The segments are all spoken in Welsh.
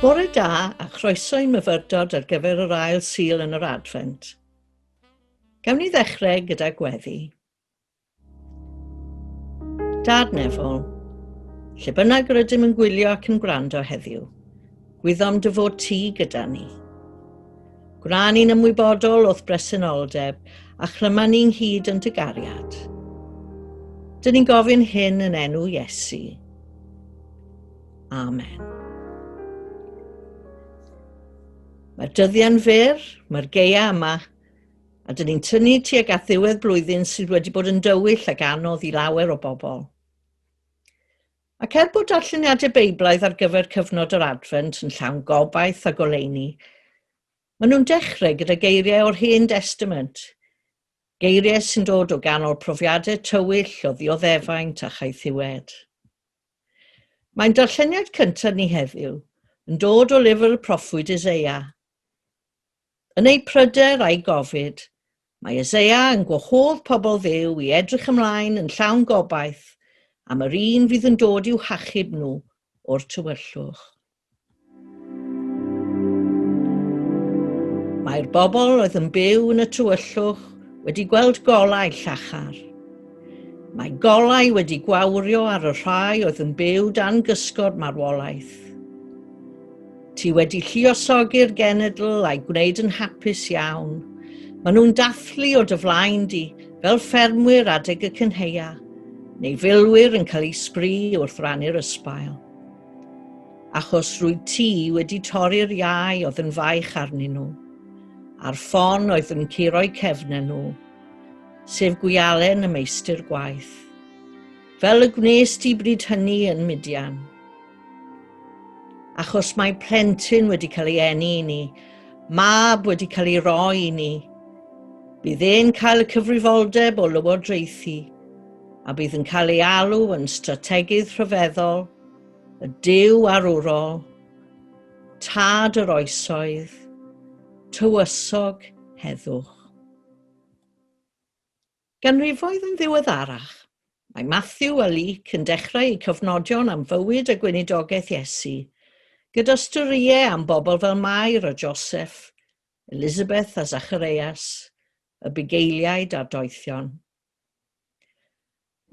Bore da a chroeso i'n myfyrdod ar gyfer yr ail Sul yn yr Adfent. Gawn ni ddechrau gyda gweddi. Dad Nefol, lle bynnag rydym yn gwylio ac yn gwrando heddiw, gwyddom dy fod ti gyda ni. Gwna ni'n ymwybodol o'th bresenoldeb a chlyma ni'n hyd yn dy gariad. Dyn ni'n gofyn hyn yn enw Iesu. Amen. Mae'r dyddiau'n fyr, mae'r geia yma, A dyn ni'n tynnu tuag at ddiwedd blwyddyn sydd wedi bod yn dywyll ac anodd i lawer o bobl. Ac er bod darlleniadau Beiblaidd ar gyfer cyfnod yr Adfent yn llawn gobaith a goleuni, maen nhw'n dechrau gyda geiriau o'r Hen Destament, geiriau sy'n dod o ganol profiadau tywyll o ddioddefaint a chaethiwed. Mae'n darlleniad cyntaf ni heddiw yn dod o lyfr y proffwyd Isaiah. Yn ei pryder a'i gofid, mae Eseia yn gwahodd pobl Dduw i edrych ymlaen yn llawn gobaith am yr un fydd yn dod i'w hachub nhw o'r tywyllwch. Mae'r bobl oedd yn byw yn y tywyllwch wedi gweld golau llachar. Mae golau wedi gwawrio ar y rhai oedd yn byw dan gysgod marwolaeth. Ti wedi lluosogi'r genedl a'i gwneud yn hapus iawn. Maen nhw'n dathlu o dy flaen di, fel ffermwyr adeg y cynheia, neu filwyr yn cael eu sbri wrth rannu'r ysbail. Achos rwy ti wedi torri'r iau oedd yn faich arnyn nhw, a'r ffon oedd yn curo'u cefnau nhw, sef gwialen y meistr gwaith. Fel y gwnes di bryd hynny yn Midian. Achos mae plentyn wedi cael ei eni i ni, mab wedi cael ei roi i ni. Bydd e'n cael y cyfrifoldeb o lywodraethu, a bydd yn cael ei alw yn strategydd rhyfeddol, y Duw arwrol, Tad yr oesoedd, Tywysog heddwch. Ganrifoedd yn ddiweddarach, mae Mathew a Luc yn dechrau eu cofnodion am fywyd a gweinidogaeth Iesu, gyda storïau am bobl fel Mair a Joseff, Elisabeth a Zachareias, y bugeiliaid a'r doethion.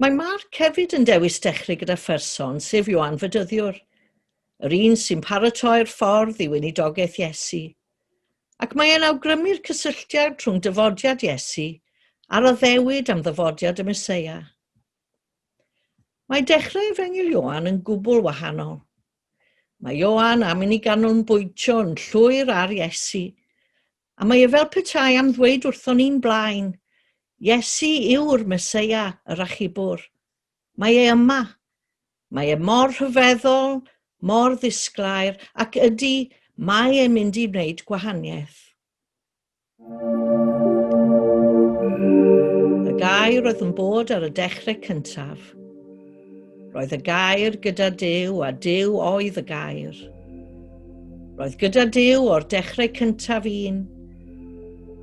Mae Marc hefyd yn dewis dechrau gyda pherson, sef Ioan Fedyddiwr, yr un sy'n paratoi'r ffordd i weinidogaeth Iesu, Ac mae e'n awgrymu'r cysylltiad rhwng dyfodiad Iesu a'r addewid am ddyfodiad y Meseia. Mae dechrau Efengyl Ioan yn gwbl wahanol. Mae Ioan am i ni ganolbwyntio yn llwyr ar Iesu, a mae e fel petai am ddweud wrthon ni'n blaen, Iesu yw'r Meseia, yr achubwr. Mae e yma. Mae e mor rhyfeddol, mor ddisglair, ac ydy, mae e'n mynd i wneud gwahaniaeth. Y gair oedd yn bod ar y dechrau cyntaf. Roedd y gair gyda Duw, a Duw oedd y gair. Roedd gyda Duw o'r dechrau cyntaf un.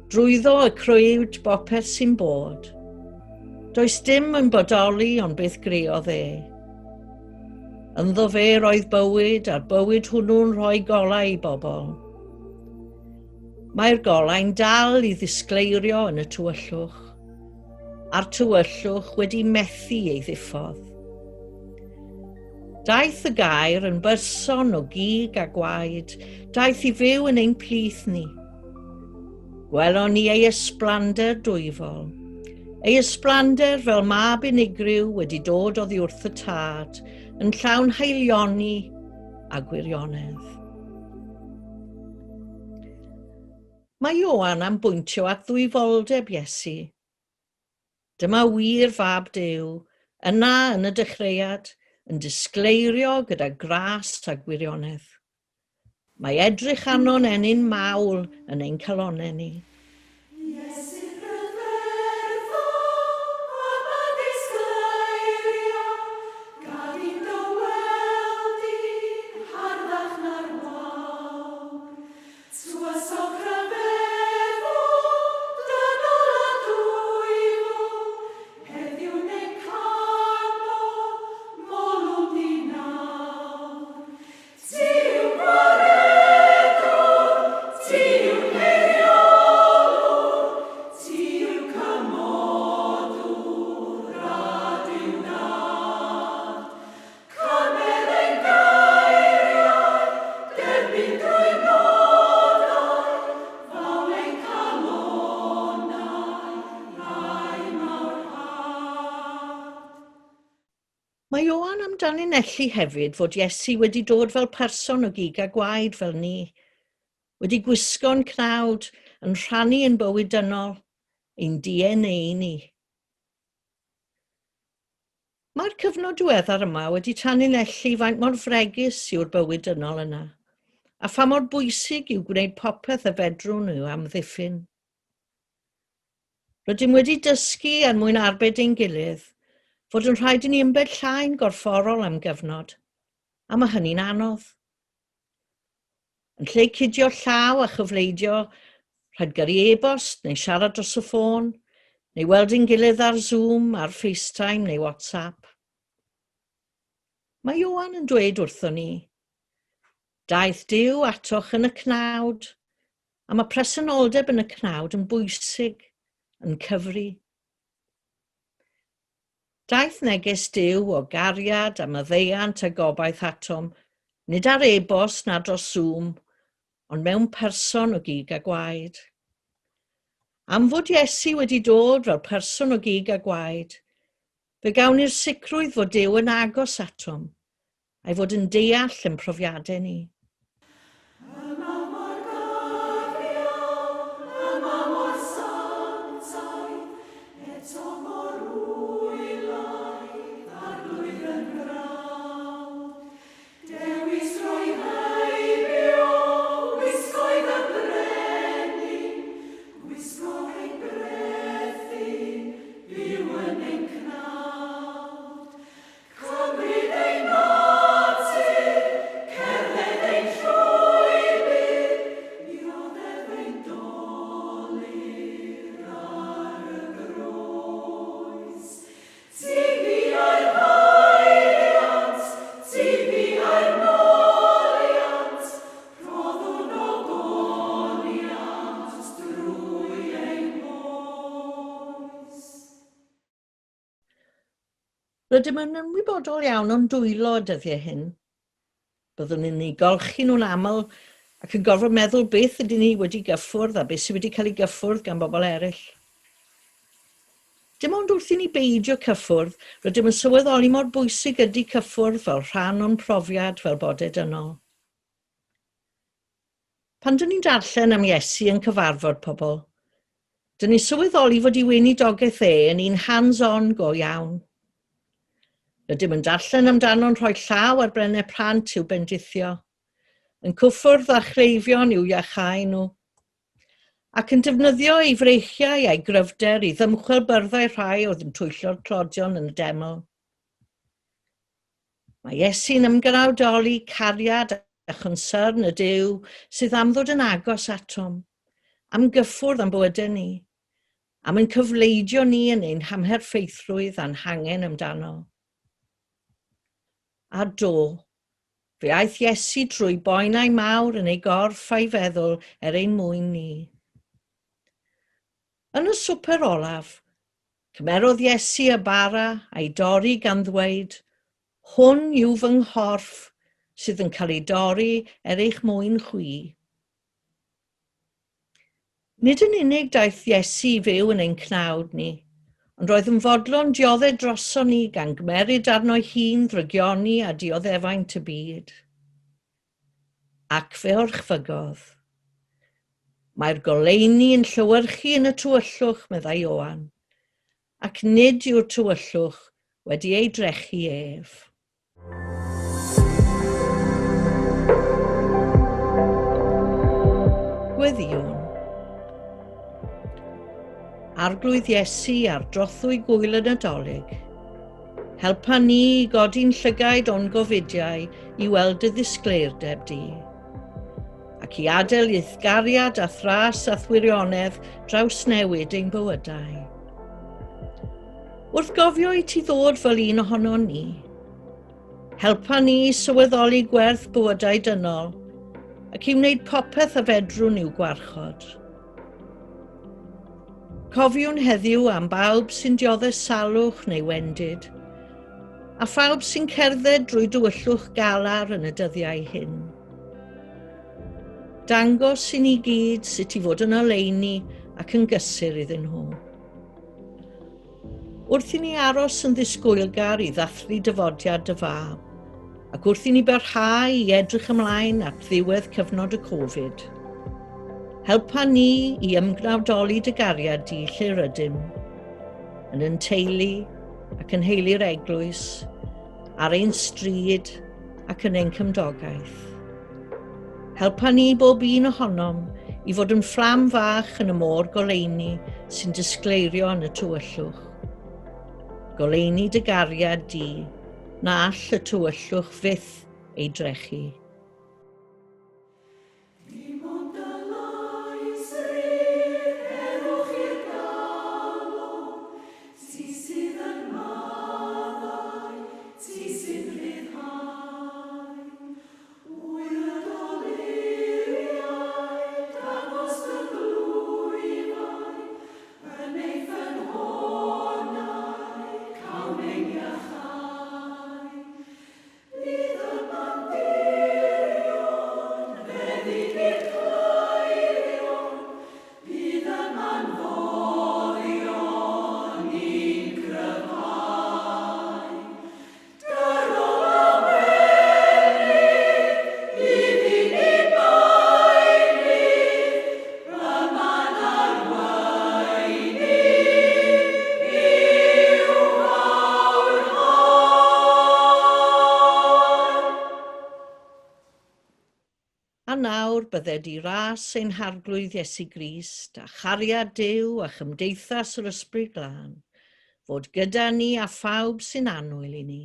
Drwyddo y crëwyd bopeth sy'n bod. Does dim yn bodoli ond beth greodd e. Ynddo fe roedd bywyd, a'r bywyd hwnnw'n rhoi golau i bobl. Mae'r golau'n dal i ddisgleirio yn y tywyllwch, a'r tywyllwch wedi methu ei ddiffodd. Daeth y gair yn berson o gig a gwaed, daeth i fyw yn ein plith ni. Gwelon ni ei ysblander dwyfol, ei ysblander fel mab unigryw wedi dod oddi wrth y Tad, yn llawn haelioni a gwirionedd. Mae Ioan am bwyntio at ddwyfoldeb Iesu. Dyma wir Fab Duw, yna yn y dechreuad, yn disgleirio gyda gras a gwirionedd. Mae edrych arno'n ennyn mawl yn ein calonnau ni. Tywysog rhyfeddol, dynol a dwyfol, heddiw neu'n canmol, molwn di nawr. Ti yw gwaredwr, danlinellu hefyd fod Iesu wedi dod fel person o gig a gwaed fel ni, wedi gwisgo'n cnawd, yn rhannu ein bywyd dynol, ein DNA ni. Mae'r cyfnod diweddar yma wedi tanlinellu faint mor fregus yw'r bywyd dynol yna, a pha mor bwysig yw gwneud popeth y fedrwn i'w amddiffyn. Rydym wedi dysgu er mwyn arbed ein gilydd fod yn rhaid i ni ymbellhau'n gorfforol am gyfnod, a mae hynny'n anodd. Yn lle cydio llaw a chyfleidio, rhaid gyrru e-bost neu siarad dros y ffôn, neu weld ein gilydd ar Zoom, ar FaceTime neu WhatsApp. Mae Ioan yn dweud wrthon ni, Daeth Duw atoch yn y cnawd, a mae presenoldeb yn y cnawd yn bwysig, yn cyfri. Daeth neges Duw o gariad a maddeuant a gobaith atom, nid ar e-bost na dros Zoom, ond mewn person o gig a gwaed. Am fod Iesu wedi dod fel person o gig a gwaed, fe gawn ni'r sicrwydd fod Duw yn agos atom, a'i fod yn deall ein profiadau ni. Yma mor gyfiawn, yma mor sanctaidd, eto mor wylaidd, Arglwydd yn frawd. Dewis roi heibio wisgoedd y brenin, gwisgo ein brethyn, byw yn ein cnawd. Cymryd ein natur, cerdded ein llwybr, dioddef ein dolur ar y groes. Ti fuai'r haeddiant, ti fuai'r moliant, rhoddwn ogoniant drwy ein hoes. Rydym yn ymwybodol iawn o'n dwylo y dyddiau hyn. Byddwn ni'n eu golchi nhw'n aml ac yn gorfod meddwl beth ydyn ni wedi gyffwrdd a beth sydd wedi cael ei gyffwrdd gan bobl eraill. Dim ond wrth i ni beidio cyffwrdd, rydym yn sylweddoli mor bwysig ydy cyffwrdd fel rhan o'n profiad fel bodau dynol. Pan dyn ni'n darllen am Iesu yn cyfarfod pobl, dyn ni'n sylweddoli fod ei weinidogaeth e yn un hands-on go iawn. Rydym yn darllen amdano'n rhoi llaw ar brennau plant i'w bendithio, yn cyffwrdd â chleifion i'w iachau nhw, ac yn defnyddio ei freichiau a'i gryfder i ddymchwel byrddau rhai oedd yn twyllo'r tlodion yn y deml. Mae Iesu'n ymgnawdoli cariad a chonsyrn y Duw sydd am ddod yn agos atom, am gyffwrdd am bywydau ni, am yn cyfleidio ni yn ein hamherffeithrwydd a'n hangen amdano. A do, fe aeth Iesu trwy boenau mawr yn ei gorff a'i feddwl er ein mwyn ni. Yn y swper olaf, Cymerodd Iesu y bara a'i dorri gan ddweud, Hwn yw fy nghorff sydd yn cael ei dorri er eich mwyn chwi. Nid yn unig daeth Iesu i fyw yn ein cnawd ni, ond roedd yn fodlon dioddef droson ni gan gymeryd arno'i hun ddrygioni a dioddefaint y byd. Ac fe orchfygodd. Mae'r goleuni yn llewyrchu yn y tywyllwch, meddai Ioan, ac nid yw'r tywyllwch wedi ei drechu ef. Gweddïwn. Arglwydd Iesu ar drothwy gwyl y Nadolig, helpa ni i godi'n llygaid o'n gofidiau i weld dy ddisgleirdeb di. ac i adael i'th gariad a thras a thwirionedd drawsnewid ein bywydau. Wrth gofio i ti ddod fel un ohono ni, helpa ni i sylweddoli gwerth bywydau dynol ac i wneud popeth a fedrwn i'w gwarchod. Cofiwn heddiw am bawb sy'n dioddef salwch neu wendid, a phawb sy'n cerdded drwy dywyllwch galar yn y dyddiau hyn. Dangos i ni gyd sut i fod yn oleuni ac yn gysur iddyn nhw. Wrth i ni aros yn ddisgwylgar i ddathlu dyfodiad dy fab, ac wrth i ni barhau i edrych ymlaen at ddiwedd cyfnod y Covid, helpa ni i ymgnawdoli dy gariad di lle rydym, yn yn teulu ac yn heulu'r eglwys, ar ein stryd ac yn ein cymdogaeth. Helpa ni bob un ohonom i fod yn fflam fach yn y môr goleuni sy'n disgleirio yn y tywyllwch. Goleuni dy gariad di, na all y tywyllwch fyth ei drechu. Dim ond dy lais rydd, herwch i'r galon, Ti sydd yn maddau, ti sy'n rhyddhau. Ŵyl y doluriau, dangos dy glwyfau, Yn ei ffynhonnau, cawn ein iachau. Bydd y bandirion, feddyg i'r cleifion, bydd y manfoddion i'n cryfhau. Dyrol lawenydd, bydd i ni baenydd, yma'n arweinydd i'w fawrhau. A nawr bydded i ras ein Harglwydd Iesu Grist, a chariad Duw a chymdeithas yr Ysbryd Glân, fod gyda ni a phawb sy'n annwyl i ni,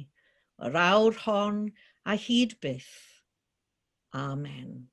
yr awr hon a hyd byth. Amen.